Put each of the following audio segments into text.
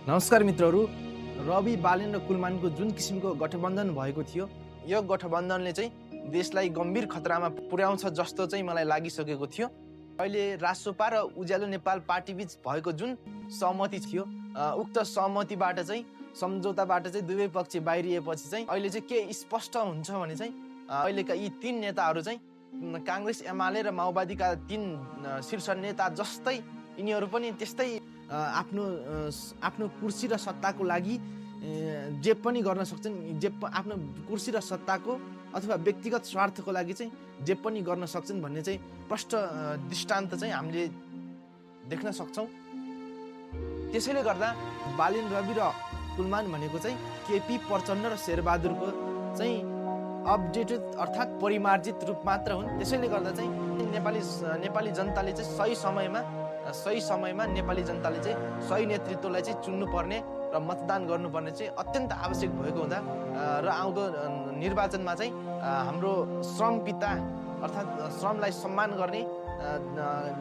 नमस्कार मित्रहरू। रवि बालेन र कुलमानको जुन किसिमको गठबन्धन भएको थियो, यो गठबन्धनले चाहिँ देशलाई गम्भीर खतरामा पुर्याउँछ जस्तो चाहिँ मलाई लागिसकेको थियो। अहिले रासोपा र उज्यालो नेपाल पार्टीबीच भएको जुन सहमति थियो, उक्त सहमतिबाट चाहिँ सम्झौताबाट चाहिँ दुवै पक्ष बाहिरिएपछि चाहिँ अहिले चाहिँ के स्पष्ट हुन्छ भने चाहिँ अहिलेका यी तीन नेताहरू चाहिँ काङ्ग्रेस, एमाले र माओवादीका तीन शीर्ष नेता जस्तै यिनीहरू पनि त्यस्तै आफ्नो कुर्सी र सत्ताको लागि जे पनि गर्न सक्छन्। आफ्नो कुर्सी र सत्ताको अथवा व्यक्तिगत स्वार्थको लागि चाहिँ जे पनि गर्न सक्छन् भन्ने चाहिँ प्रष्ट दृष्टान्त चाहिँ हामीले देख्न सक्छौँ। त्यसैले गर्दा बालेन, रवि र कुलमान भनेको चाहिँ केपी, प्रचण्ड र शेरबहादुरको चाहिँ अपडेटेड अर्थात् परिमार्जित रूप मात्र हुन्। त्यसैले गर्दा चाहिँ नेपाली जनताले चाहिँ सही समयमा नेपाली जनताले चाहिँ सही नेतृत्वलाई चाहिँ चुन्नुपर्ने र मतदान गर्नुपर्ने चाहिँ अत्यन्त आवश्यक भएको हुँदा र आउँदो निर्वाचनमा चाहिँ हाम्रो श्रम पिता अर्थात् श्रमलाई सम्मान गर्ने,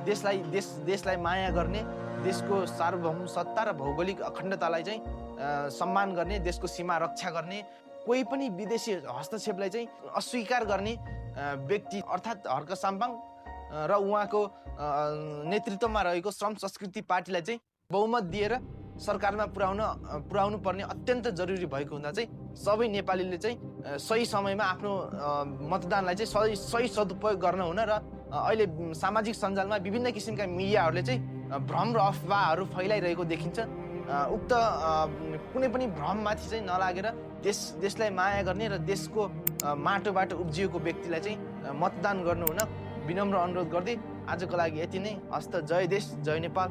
देशलाई माया गर्ने, देशको सार्वभौम सत्ता र भौगोलिक अखण्डतालाई चाहिँ सम्मान गर्ने, देशको सीमा रक्षा गर्ने, कोही पनि विदेशी हस्तक्षेपलाई चाहिँ अस्वीकार गर्ने व्यक्ति अर्थात् हर्क साम्पाङ र उहाँको नेतृत्वमा रहेको श्रम संस्कृति पार्टीलाई चाहिँ बहुमत दिएर सरकारमा पुर्याउनु पर्ने अत्यन्त जरुरी भएको हुँदा चाहिँ सबै नेपालीले चाहिँ सही समयमा आफ्नो मतदानलाई चाहिँ सही सदुपयोग गर्न हुन र अहिले सामाजिक सञ्जालमा विभिन्न किसिमका मिडियाहरूले चाहिँ भ्रम र अफवाहहरू फैलाइरहेको देखिन्छ। उक्त कुनै पनि भ्रममाथि चाहिँ नलागेर देशलाई माया गर्ने र देशको माटोबाट उब्जिएको व्यक्तिलाई चाहिँ मतदान गर्नु हुन विनम्र अनुरोध गर्दै आजको लागि यति नै। हस्त। जय देश, जय नेपाल।